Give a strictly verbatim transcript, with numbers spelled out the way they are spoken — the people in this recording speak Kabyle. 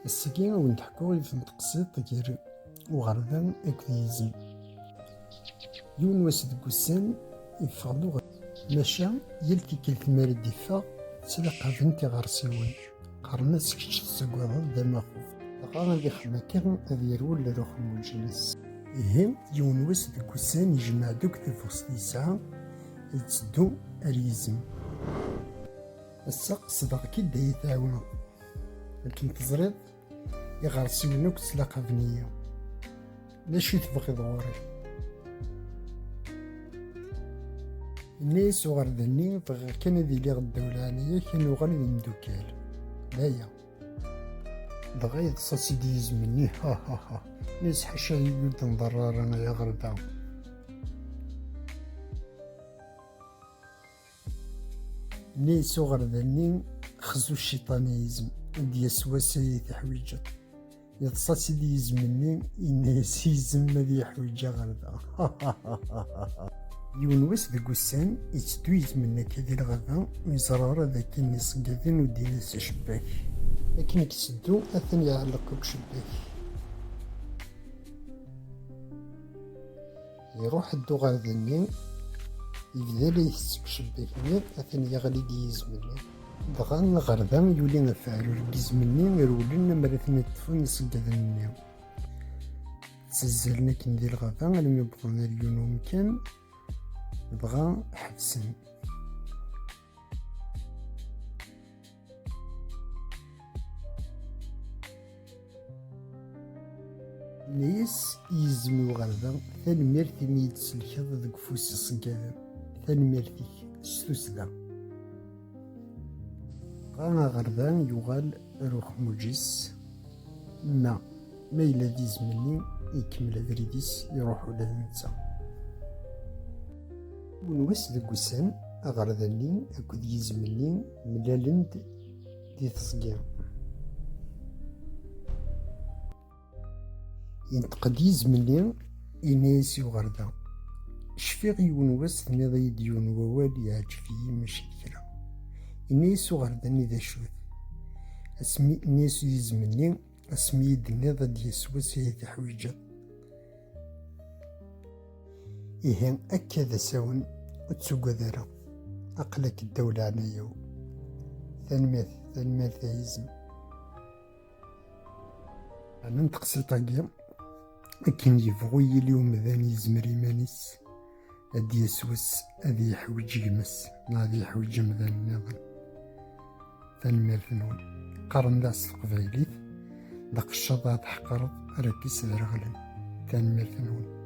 Ass-agi, ad wen-d-ḥkuɣ yiwet n teqsiṭ gar uɣerda akked yizem. Yiwen wass deg wussan, yeffeɣ-d uɣerda. Maca, yal tikkelt mi ara d-iffeɣ, ttlaqaben-t iɣersiwen. Qqaren-as: "Kečč tettagadeḍ d amaxuf." Dɣa ad ixdem akka, ad yerwel ar uxemmuj-ines. Ihi, yiwen wass deg wussan, yejmeɛ-d akk tabɣest yesɛa, yetteddu ar yizem. "Ass-a, qesdeɣ-k-id ad iyi-tɛiwneḍ. Akken teẓriḍ, iɣersiwen akk ttlaqaben-iyi. D acu i tebɣiḍ ɣur-i?" Yenna-yas uɣerda-nni: "Bɣiɣ kan ad iliɣ ddaw leɛnaya-k, ad nuɣal d imeddukal. D aya." Dɣa yeḍsa-tt-id yizem-nni: "Ha, ha, ha." Yenna-yas: "Ḥaca, ur d-nḍerr ara, ay aɣerda." Yenna-yas uɣerda-nni: "Xzu cciṭan a yizem, ad d-yas wass ad iyi-teḥwiǧeḍ." Yeḍsa-tt-id yizem-nni, yenna-yas i yizem: "Ad yeḥwiǧ aɣerda." Yiwen wass deg wussan, yetteddu yizem-nni akka di lɣaba, ur yeẓri ara d akken iṣeggaden ur d-inas acebbak. Akken i yetteddu, atan iɛelleq deg ucebbak. Iruḥ-d uɣerda-nni, yebda la itett deg ucebbak-nni, atan yeɣli-d yizem-nni. Dɣa aɣerda yuli ɣef uɛrur n yizem-nni, rewlen ammer ad ten-id-ṭṭfen iṣeggaden-nni. Ttazzalen akken di lɣaba almi wwḍen ar yiwen umkan, dɣa ḥebsen. Yenna-yas yizem i uɣerda: "Tanemmirt imi i yi-d-tselkeḍ deg ufus iṣeggaden. Tanemmirt-ik s tussda." Dɣa aɣerda yuɣal ar uxemmuj-is. Ma, ma yella d izem-nni, ikemmel abrid-is, iruḥ ula d netta. Yiwen wass deg wussan, aɣerda-nni akked yizem-nni mlalen-d di teẓgi. Yenṭeq-d yizem-nni, yenna-yas i uɣerda: "Cfiɣ yiwen wass tenniḍ-iyi-d yiwen wawal yeɛǧeb-iyi mačči d kra." Yenna-yas uɣerda-nni: "D acu-t?" Asmi, yenna-yas yizem-nni: "Asmi i d-tenniḍ ad d-yas wass ad iyi-teḥwiǧeḍ." Ihi, akka d asawen, ur ttugad ara. Aql-ak ddaw leɛnaya-w. Tanemmirt, tanemmirt a yizem. Ɛnan teqsiṭ-agi, akken yebɣu yili umdan yezmer iman-is, ad d-yas wass ad yeḥwiǧ gma-s, neɣ ad yeḥwiǧ amdan nniḍen. Tanemmirt-nwen. Qqaren-d s teqbaylit: "D aqeccaḍ ad tḥeqreḍ, ara k-isderɣlen." Tanemmirt-nwen.